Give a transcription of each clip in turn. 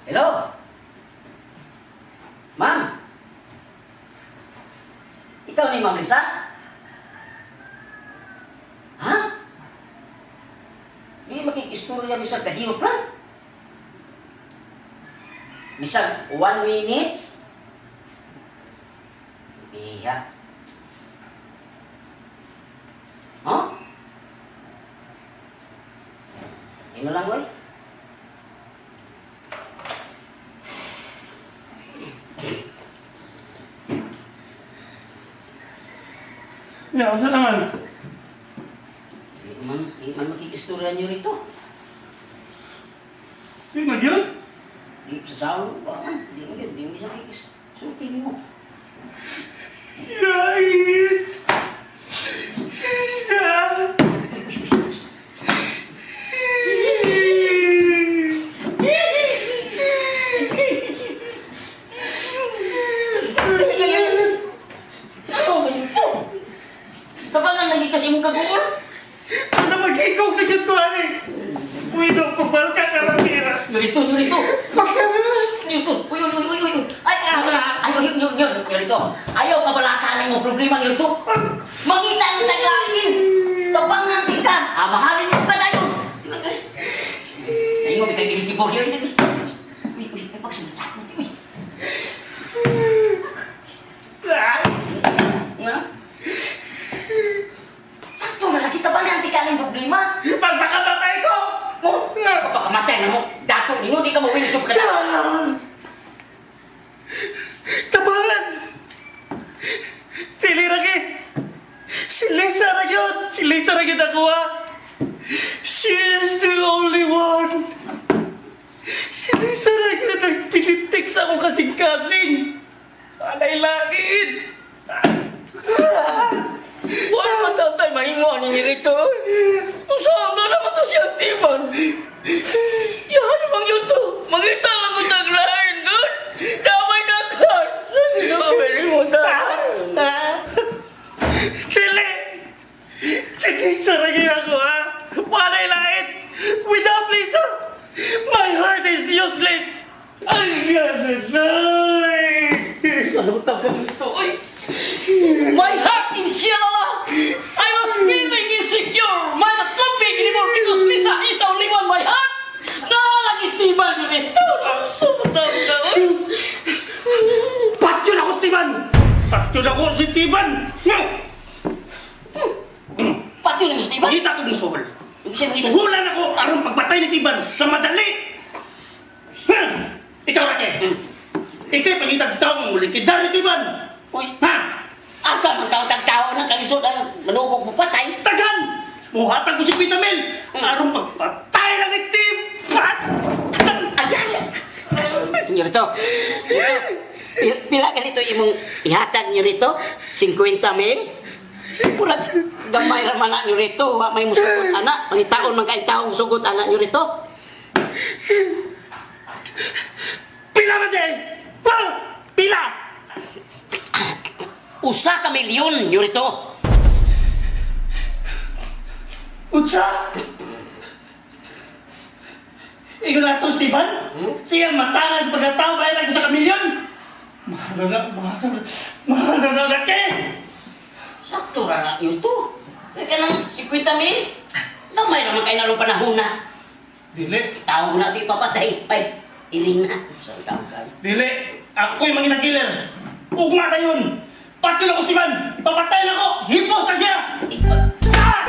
Hello? Ma'am? Ikaw ni Ma'am Lisa? Ha? Di makikistorya bisag kadiyot lang. Bisag 1 minute. Iya. Huh? Ino lang, oy. Ya, unsa naman? Di man makikistorya niyo rito. Di na gyud? Di sa sawo ba man? Di man yun, di man siya kikis. Sulti mo. Yait! Isa! Ano ba ito? Tabangan lagi kasi imong kaguol. Ano mag-ikaw na gyud ko ani? Pwede ko balka ka ra. Nurito, nurito. Nurito. Uy, uy, uy, uy, uy. Ay, ay, ay, ay, uy, uy, uy, nurito. Ayaw ka balaka na imong problema, nurito. Mangita ang tagain. Tabangan ka. Ah, mahalin mo ka dayon. Ay, mo bitang ginikibor. Uy, uy, uy, ay, pagsunod uy. Nga? Sakto na lagi tabangan ti ka ng problema. Pagpakamatay ko! Pagpakamatay na mo, dato nino, di ka mo wilis ka. Tabangan! Dili ra gyud! Si Lisa ra gyud! Si Lisa ra gyud ako ha! She is the only one! Si Lisa ra gyud ang pinitik sa akong kasing-kasing! Alay lain! Wala man tatay, mahimo ni rito. Usahan na naman to siyang timan. Yahan namang yun to. Mangita lang ko taglain, good. Damay na ka. Damay mo ta. Chile! Si Lisa ra gyud ako ha! Walay lain! Without Lisa, my heart is useless! I'm gonna die! Salutang ka dito, oy. My heart in Shilala. I was feeling insecure. My not coping anymore because Lisa is the only one my heart. Naalagi Steven rito. Sumutang ka, oy. Patyon ako, Steven! Patyon ako si Steven! Pati na, Steven. Pangita kong suhol. Siya mangita. Suhulan ako aron pagpatay ni Tiban sa madali! Ha! Ikaw, Rake! Ika'y pangita sa taong muli kay Dari Tiban! Uy, Ha! asa man tao tag tao ng kalisod ang manubog mo patay? Tagan! Muhatag ko si Pitamel aron pagpatay lang ni Tiban! Ayan! Nyo rito. Pila ka nito imong ihatag nyo rito? 50 mil? Murag gamay ra man na nyo rito. Wa may musugot ana. Pangitaon man kay taong musugot ana nyo rito. Pila man din! Ha! Pila! 1 ka milyon nyo rito. Unsa? Ikaw na to, Steven? Siya matangas pagkatao ba lang sa kamilyon? Mahal na, mahal na, mahal na na laki! Sakto ra na nyo to. Kaya ka ng 50 mil? Gamay ra man kay narong panahon na. Dili, Tao na di papatay. Ay, iling na. Sa tao kay. dili. Ako'y mangina killer. Ugma na yun. Patyon ako, Steven! Ipapatay na ako! Hipos na siya! Ah!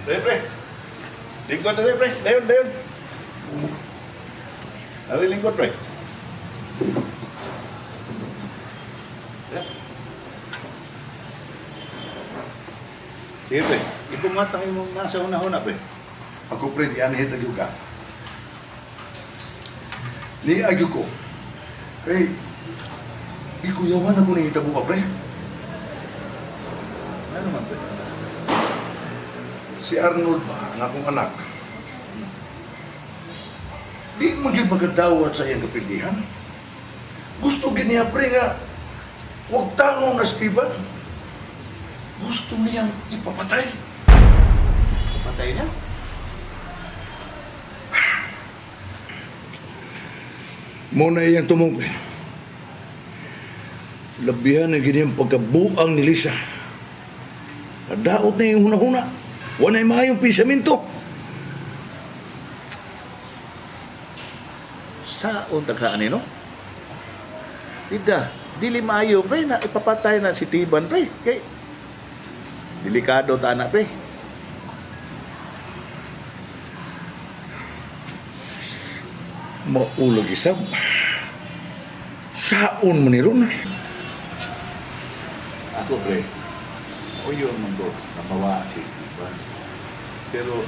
Pre, pre. Lingkod na, pre. Dayon, dayon. Ari, lingkod, pre. Yeah. Sige, pre. Ipumatang imong nasa una-una, pre. Ako pre, di anhit agyo ka. Ni agyo ko. Kay, ikuyawan ako ni hitabo ka pre. Ano man, pre? Si Arnold ba, ang akong anak? Di man gyud magadawat sa iyang kapilihan. Gusto gyud niya pre nga Huwag tanong na Steven. Gusto niyang ipapatay. Patay niya? Muna iyang tumong, pre. Labihan ang ganyan pagkabuang ni Lisa. Nadaot na yung hunahuna. Wanay maayong pensamento. Saon taghaan ni no? Ida, dili maayo pre na ipapatay na si Tiban pre. Kay delikado ta na pre. Maulog isab. Saon mo ni ron. Ako pre, uyo man ko nabawa si Tiban. Pero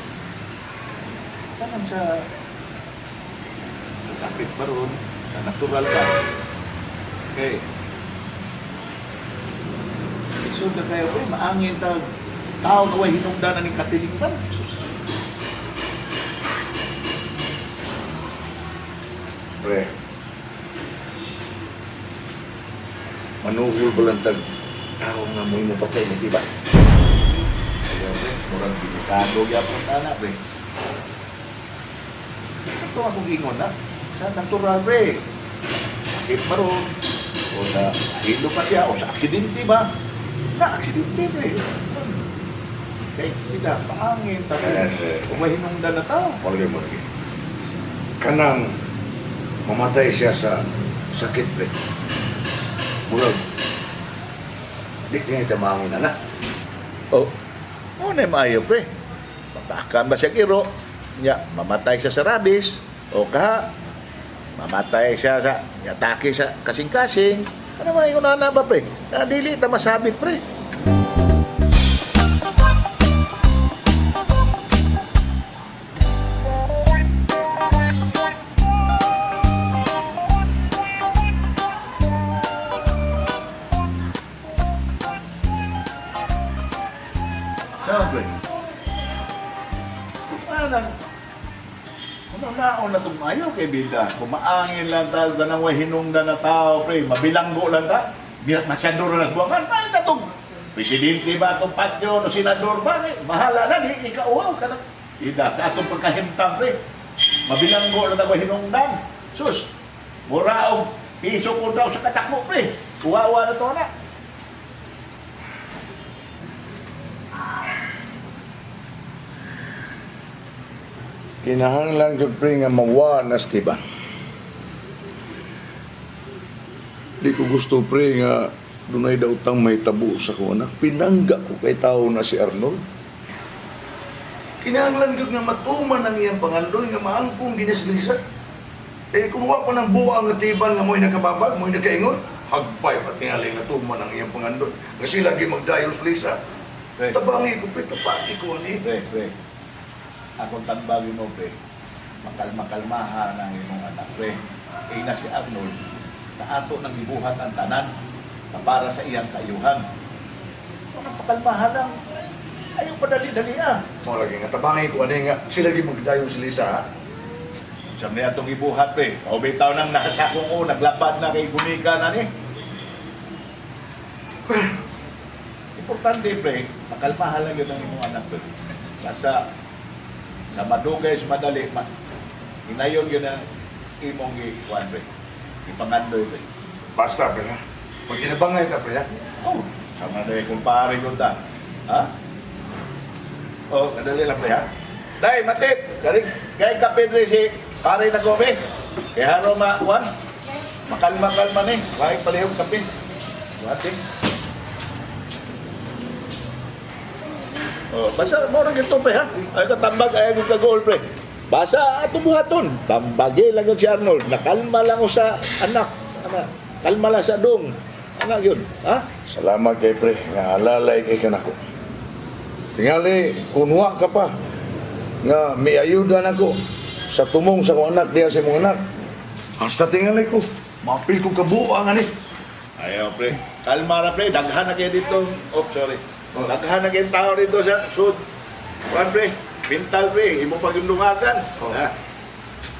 tanan sa sakit pa ron, sa natural ba? Kay isod na kayo pre, maangin tag tao nga way hinungdan na ning katilingban. Sus. Pre. Manuhol balantag tao nga mo'y mapatay ni diba? Ayaw, pre. Murag delikado gyapon ta na, pre. Ito akong ingon na. Sa natural, pre. Sakit ba ron? O sa hilo pa siya, o sa aksidente ba? Na, aksidente, pre. Kay, sila, paangin, tapos, Eh, kung may hinungdan na tao. Malagay mo lagi. Kanang mamatay siya sa sakit, pre. Murag, di niya itamangin na na. Oh, o na maayo, pre. Matakan ba siya iro? Nya, mamatay siya sa rabies. O kaha, mamatay siya sa, atake sa kasing-kasing. Ano ba yung nana ba, pre? Na, dili ta masabit, pre. Ano, pre? Anang, ano naon na itong ayaw kay Bida? Kumaangin lang ta, ganang way hinungdan na tao, pre. Mabilanggo lang ta. Biyak masyado na nagbuwangan. Ay, tatong presidente ba itong patyo, no senador ba? Eh, bahala na, di ikauaw ka na. Ida, sa atong pagkahimtang, pre. Mabilanggo lang ta way hinungdan. Sus, mura og piso ko daw sa katako, pre. Uwawa na to na. Kinahanglan ko pre nga mawa na Steven. Di ko gusto pre nga dunay dautang may tabo sa ko anak. Pinangga ko kay tao na si Arnold. Kinahanglan ko nga matuman ang iyang pangandoy nga maangkong dinis Lisa. Eh kumuha pa ng buang nga tiban nga mo'y nakababag, mo'y nakaingon. Hagpay pa tingali natuman ang iyang pangandoy. Nga sila gi magdayon sa Lisa. Pre. Tabangi ko pre, tapaki ko ani. Pre, pre. Akong tambagin mo, pre. Makalma-kalmahan ang imong anak, pre. Kay na si Arnold, na ato nang gibuhat ang tanan na para sa iyang kayuhan. So, ang pakalmahan lang, ayaw padali-dali ah. Mo lagi nga tabangi ko ani nga sila gi magdayon sa Lisa. Ha? Sa niya atong gibuhat, pre. O bitaw nang nasakong ko, naglapad na kay gumika na ni. Importante, pre, makalmahan lang yun ang imong anak, pre. Basta, sa madugay, sa madali, ma, inayon yun ang imong gikuan, pre. Ipangandoy, pre. Basta, pre, ha? Pag sinabangay ka, pre, ha? Oh, sama na yung kumpare ko ta. Ha? Oh, kadali lang, pre, ha? Day, matit! Kari, kay kape, pre, si pare na kobe. Kaya haro ma, wan? Makalma-kalma ni. Kahit palihog kape. Wati. Oh, basta mo ra gyud pre ha. Ay katambag ay gyud ka goal pre. Basta ato buhaton. Tambagi lang yun si Arnold. Nakalma lang sa anak. Anak. Kalma lang sa dong. Anak yun. Ha? Salamat kay pre, nga alalay kay kanako. Tingali, kunwa ka pa nga may ayuda nako sa tumong sa kong anak diya sa imong anak. Hasta tingali ko, mapil ko kabuang ani. Ayaw pre. Kalma ra pre. Daghan na kayo dito. Oh, sorry. Daghan na kayo tao dito sa sud. Kuan pre. Mental pre. Imo pag yung lungagan. Oh. Ha?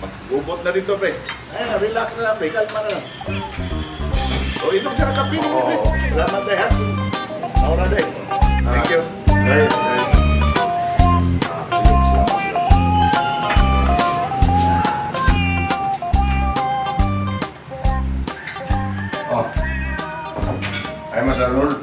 Magbubot na dito pre. Ay, relax na lang pre. Kalma na lang. O, inom ka na kape. Salamat day, ha? Naura day. Thank you. Ay, ay. Ah, sige, salamat, salamat. Oh. Ay, Mas Arnold.